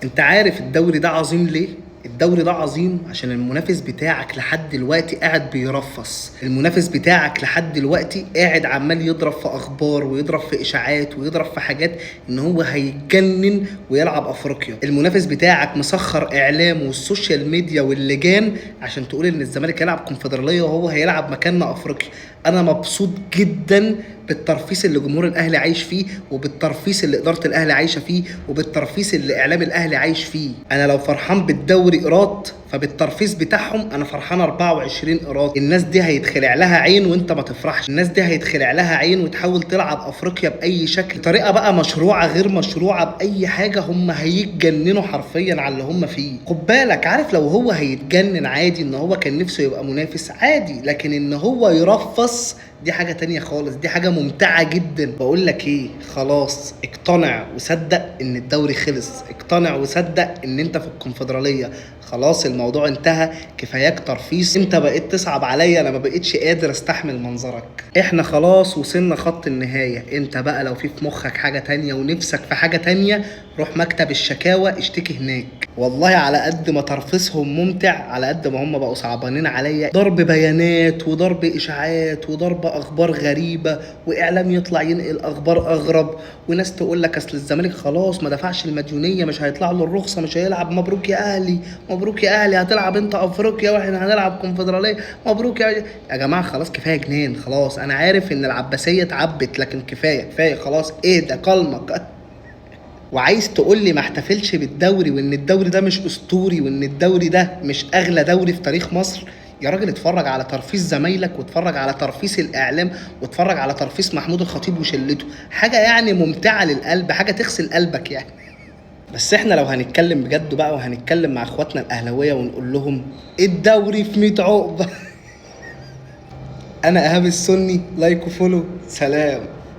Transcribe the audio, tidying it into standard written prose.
انت عارف الدوري ده عظيم ليه؟ الدوري ده عظيم عشان المنافس بتاعك لحد دلوقتي قاعد بيرفص، المنافس بتاعك لحد دلوقتي قاعد عمال يضرب في اخبار ويضرب في اشاعات ويضرب في حاجات ان هو هيتجنن ويلعب افريقيا. المنافس بتاعك مسخر اعلامه وال social media واللجان عشان تقول ان الزمالك هيلعب كونفدراليه وهو هيلعب مكاننا افريقيا. انا مبسوط جدا بالترفيس اللي جمهور الاهلي عايش فيه، وبالترفيس اللي ادارة الاهلي عايشه فيه، وبالترفيس اللي اعلام الاهلي عايش فيه. انا لو فرحان بالدوري قيراط، فبالترفيس بتاعهم انا فرحان 24 قيراط. الناس دي هيتخلع لها عين وانت ما تفرحش، الناس دي هيتخلع لها عين وتحاول تلعب افريقيا باي شكل، طريقه بقى مشروعه غير مشروعه باي حاجة، هم هيتجننوا حرفيا على اللي هم فيه. خد بالك، عارف لو هو هيتجنن عادي ان هو كان نفسه يبقى منافس عادي، لكن ان هو يرفص دي حاجة تانية خالص، دي حاجة ممتعة جدا. بقول لك ايه، خلاص اقتنع وصدق ان الدوري خلص، اقتنع وصدق ان انت في الكونفدرالية، خلاص الموضوع انتهى، كفاياك ترفيس، انت بقيت تصعب عليا، انا ما بقيتش قادر استحمل منظرك. احنا خلاص وصلنا خط النهاية. انت بقى لو في مخك حاجة تانية ونفسك في حاجة تانية، روح مكتب الشكاوى اشتكي هناك. والله على قد ما ترفيسهم ممتع، على قد ما هم بقوا صعبانين عليا، ضرب بيانات وضرب اشاعات وضرب اخبار غريبة، واعلام يطلع ينقل اخبار اغرب، وناس تقول لك اصل الزمالك خلاص ما دفعش المديونيه، مش هيطلع له الرخصة، مش هيلعب. مبروك يا اهلي، مبروك يا اهلي، هتلعب انت افريقيا واحنا هنلعب كونفدراليه، مبروك يا جماعة. خلاص كفاية جنان، خلاص انا عارف ان العباسية اتعبت، لكن كفاية كفاية خلاص، ايه ده قلمك. وعايز تقول لي ما احتفلش بالدوري، وان الدوري ده مش اسطوري، وان الدوري ده مش اغلى دوري في تاريخ مصر؟ يا راجل اتفرج على ترفيس زمايلك، واتفرج على ترفيس الاعلام، واتفرج على ترفيس محمود الخطيب وشلته. حاجة يعني ممتعة للقلب، حاجة تغسل قلبك يعني. بس احنا لو هنتكلم بجد بقى، وهنتكلم مع اخواتنا الاهلاوية ونقول لهم الدوري في 100 عقبه. انا ايهاب السني، like و follow، سلام.